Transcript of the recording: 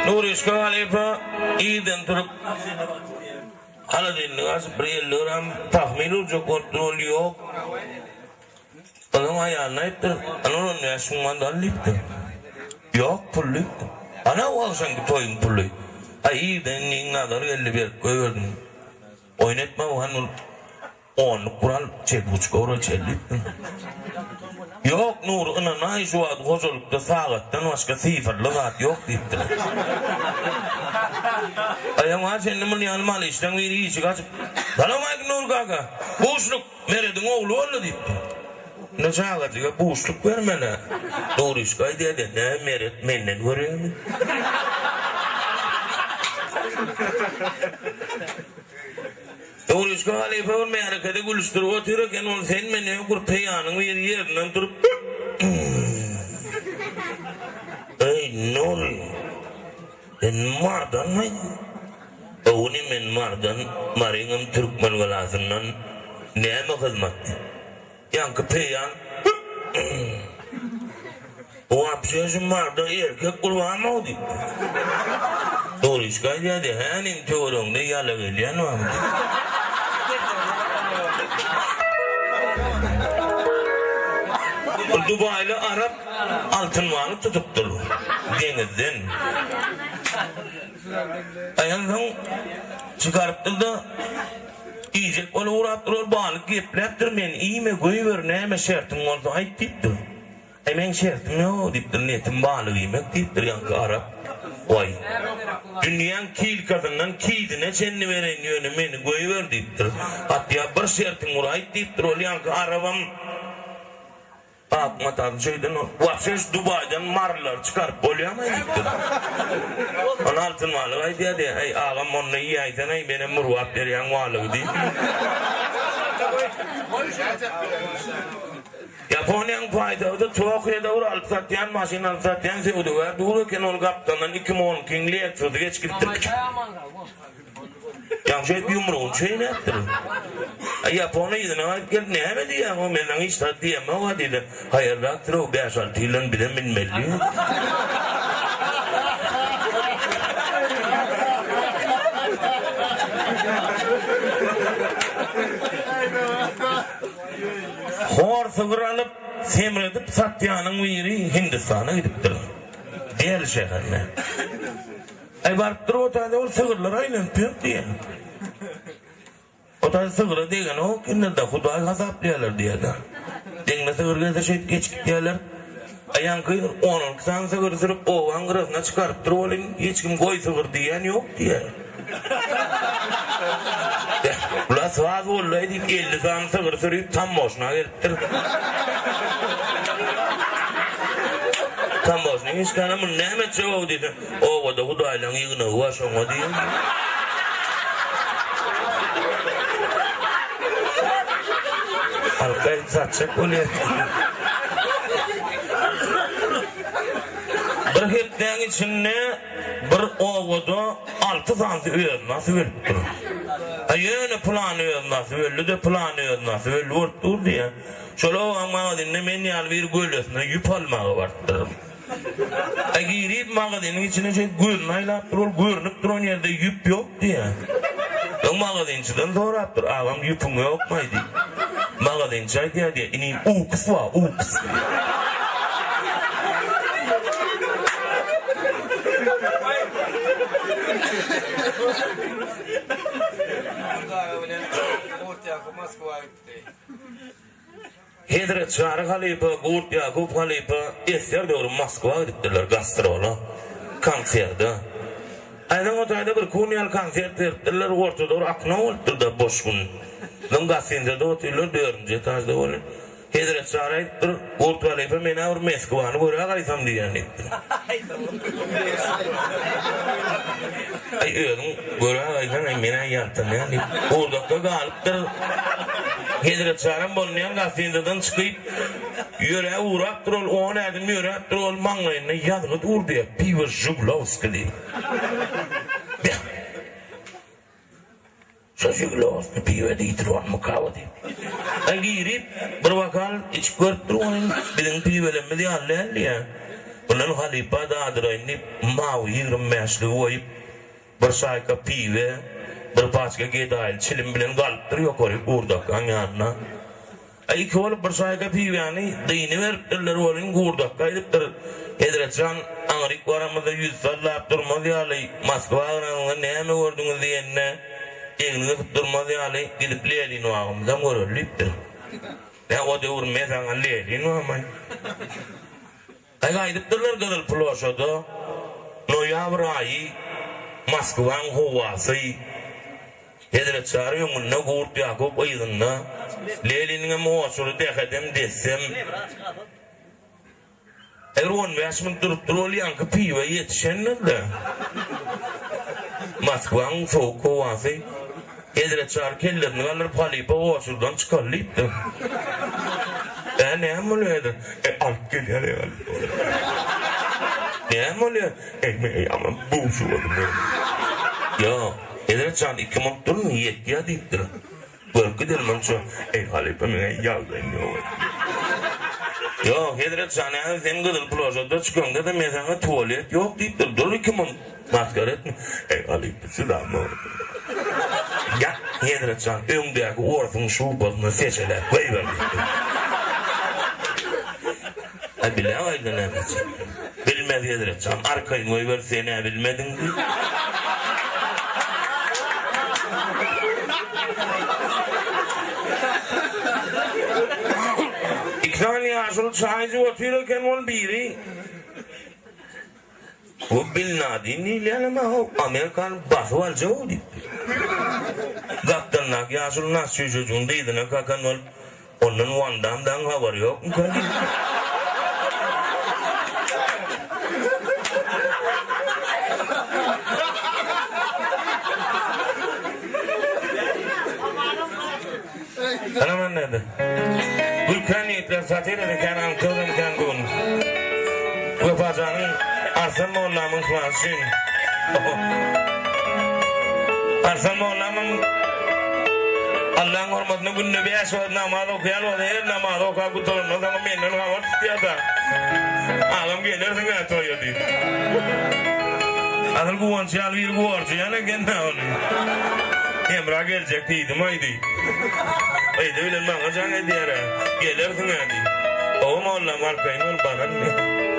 Nuryşka halypa irden turup, holodilnigi açyp bir 50 gram pahmil urjak bolupdyr, ol ýok. Onuň aýalyna aýypdyr, Ana on 5 müň manat al diýipdir. Ýok, pul diýipdir. Ana o agşamky toýuň puly. Aý irden iniň Nazar geldi berip goýberdim. Oýun etme han ol Onluk gural çekguçka ura çelipdim. Ýok, Nury, ynanaý, şu wagt hojalykda sagatdan başga sifrli zat ýok diýipdir. Aýaňa çenli muny ýaly malyşlaň biri işigi açyp, Salowmaleýkim, Nury kaka! Buşluk, Merediň ogly boldy diýipdir. Indi çagajyga buşluk bermeli. Nuryşka aýdýar-da, Näme, Meret menden görýärmi? Nuryşka halypa bir märekede gülüşdirip otyr eken, ol sen-men ýok bir peýanyň biri ýerinden turup, Eý, Nury, sen Mardanmy? Ogly men Mardan, Maryňam Türkmengalasyndan, näme hyzmat? Ýaňky peýan Wapşe şu Marda erkek gurbanmy diýipdir. Nuryşka aýdýardy, Hä inim töweregiňde ýala gelýän barmy diýip. Bir dubaýly arap altyn balyk tutupdyr deňizden. Aýansoň çykarypdyr-da, Iýjek bolup ugrapdyr, ol balyk gepläpdir, Meni iýme, goýber, näme şertiň bolsa aýt diýipdir. Äý, meň şertim ýok diýipdir, netim balyk iýmek diýipdir ýaňky arap. Waý, dünýäň kilkasyndan kidine çenli bereýin, ýöne meni goýber diýipdir. Hatýa bir şertiň bor aýt diýipdir, ol ýaňky arabam. Ak matany şeýden wapşe şu Dubaýdan marlary çykaryp bolýamy diýipdir. Ony Altyn balyk aýdýar diýýär, Äý agam onda iýäýseň-äý menem murwap berýän balygy diýip. Ýaponiýanyň paýtagty Tokioda bir alyp satýan maşyn alyp satýan söwdagär dur eken ol gapdaldan 2012-iň Lexus-y geçip gidipdir. Ýagşy aýdyp ýumrugyny çeýnäpdir. A ýapon yzyna gaýdyp gelip, näme diýýäň-ow, men saňa hiç zat diýemok-a diýdi. Haýyrrakdyr-ow, bäş-alty ýyldan bizem bilmeli diýýär. Hor sygyr alyp, semredip satýanyň biri Hindistana gidipdir. Deli şäherine. Aý baryp dur o taýda ol sygyrlar aýlanyp ýör diýýär. O taýda sygyra degenok indi-de Hudaý hasaplaýarlar diýýär-de. Deňine sygyr gelse şeýdip geçip gidýärler. Aý ýaňky on-on iki sany sygyry sürüp obaň gyrasyna çykarypdyr welin hiç kim goý sygyr diýýän ýok diýýär. Beh, bular saz boldy-aý diýip 50 sany sygyry sürüp tamboşyna gelipdir. Tamboşynyň işgäri muny näme etjek-ow diýse, Obada hudaýlaň ýygnagy bar şoňa diýen. Alyp gaýdyp satjak bolýar. Bir hepdäň içinde bir obada alty sanysy özüni asyp ölüpdir. A ýöne pylany özüni asyp öldi-de, pylany özüni asyp öldi bolup dur diýýär. Şol obaň magazynda men ýaly biri gölesine ýüp almaga barypdyr. A girip magazynyň içine şeýdip gözüni aýlapdyr, ol görnüp duran ýerde ýüp ýok diýýär. Öň magazynçydan sorapdyr, agam ýüpüň ýokmaý diýip. Magazynçy aýdýar diýýär, inim uks bar, uks diýýär. Gurt aga bilen Gurt Ýakup Moskwa gitdi. Hezret Çary halypa, Gurt Ýakup halypa esger döwri Moskwa gidipdirler gastrola, konserde. Aýdan o taýda bir kun ýaly konsert beripdirler, ortada bir okno bolupdyr-da boş gün. Soň gastinsada otyrlar, dördünji etažda welin. Hezret Çary aýdypdyr, Gurt halypa men-ä bir Meskwany görä gaýsam diýýän diýipdir. Aý özüň görä gaýsaň, aý men-ä ýaltanýan diýip, gurdakda galypdyr. Hezret Çaram bolunýan gastinisadan çykyp, ýöräp ugrapdyr, ol on ädim ýöräpdir, ol maňlaýynda ýazgy dur diýýär, Piwo Žigulowskiý diýip. Beh! Şo Žigulowskiý piwo diýdir onmyka-ow diýip. Aý girip, bir bokal içip görüpdir, onuň biziň piwelemmiz ýaly däl diýýär. Bundan halypa dadyraýyn diýip, mawy 20 bäşligi goýup, bir şaýka piwe, bir paçka gedaýly çilim bilen galypdyr ýokaryk Gurdakgaň ýanyna. Aý, iki bolup bir şaýka piwäni dyny beripdirler welin, Gurdakga aýdypdyr, Hezret jan, aňryk baramyzda ýüz sallap durmaz ýaly, Moskwa baranyňyzda näme gördüňiz diýende, egni gysyp durmaz ýaly, gidip Lenin bagymyzam göreli diýipdir. Nä, o döwür mesaňa Lenin barmaý? Aý, gaýdypdyrlar Gyzyl ploşada, noýabr aýy, Moskwaň howasy. Hezret Çary öňünde, Gurt Ýakup yzynda. Leniniňem oçury dähedem dessem. Her on bäş minut durup dur ol ýaňky piwe ýetişendir-dä. Moskwaň sowuk howasy. Hezret Çary kellesini galdyryp halypa oçurdan çykaly diýipdir. Ä näme bolýar hezret? E alyp gelýär eý halypa. Näme bolýar? Eý men ýaman buşugadym ýöne. Ýok, hezret jan iki munt durun ýetýär diýipdir. Görüp gidelim munça. Eý halypa meň ýagdaýym ýok. Ýok, hezret jan häzir sen gyzyl ploşadda çykaňda-da men saňa tualet ýok diýipdir. Dur iki munt. Masgara etme. Eý halypa çydamok. Ýa, hezret jan öňdäki orsuň şupasyna seçeläp goýber diýipdir. Aý bilägaýda näme etjek. Bilmez hezret jan, arkaýyn goýber, sen-ä bilmediň diýip. Iki sany ýaşuly çaý içip otyr eken, ol biri, Bu Bin Ladin diýilýänem-ä Amerikany basyp aljak-ow diýipdir. Gapdalyndaky ýaşuly nas çüýşejigini dyzyna kakan bolup, Ondan Wan Dam dagyň habary ýokmyka diýipdir. Ynam näde? Gülkän ýigitler satirada kän aňtawam kän bu gün. Wepajanyň Arslan mollamyň yhlasy üçin. Arslan mollamyň Allaň hormatyna günde 5 wagt namaz okaýan bolsa her namazy okap gutarandan soň menden habar tutýar-da. Agam gelersiň-ä toýa diýip. Asyl Guwanç ýaly biri gorjaýan eken-dä ony. Hemra geljek diýdim-aý diýip. Yzy bilen maňa jaň edýär-ä. Gelersiň-ä diýip. Hawa mollam arkaýyn bol baran diýip.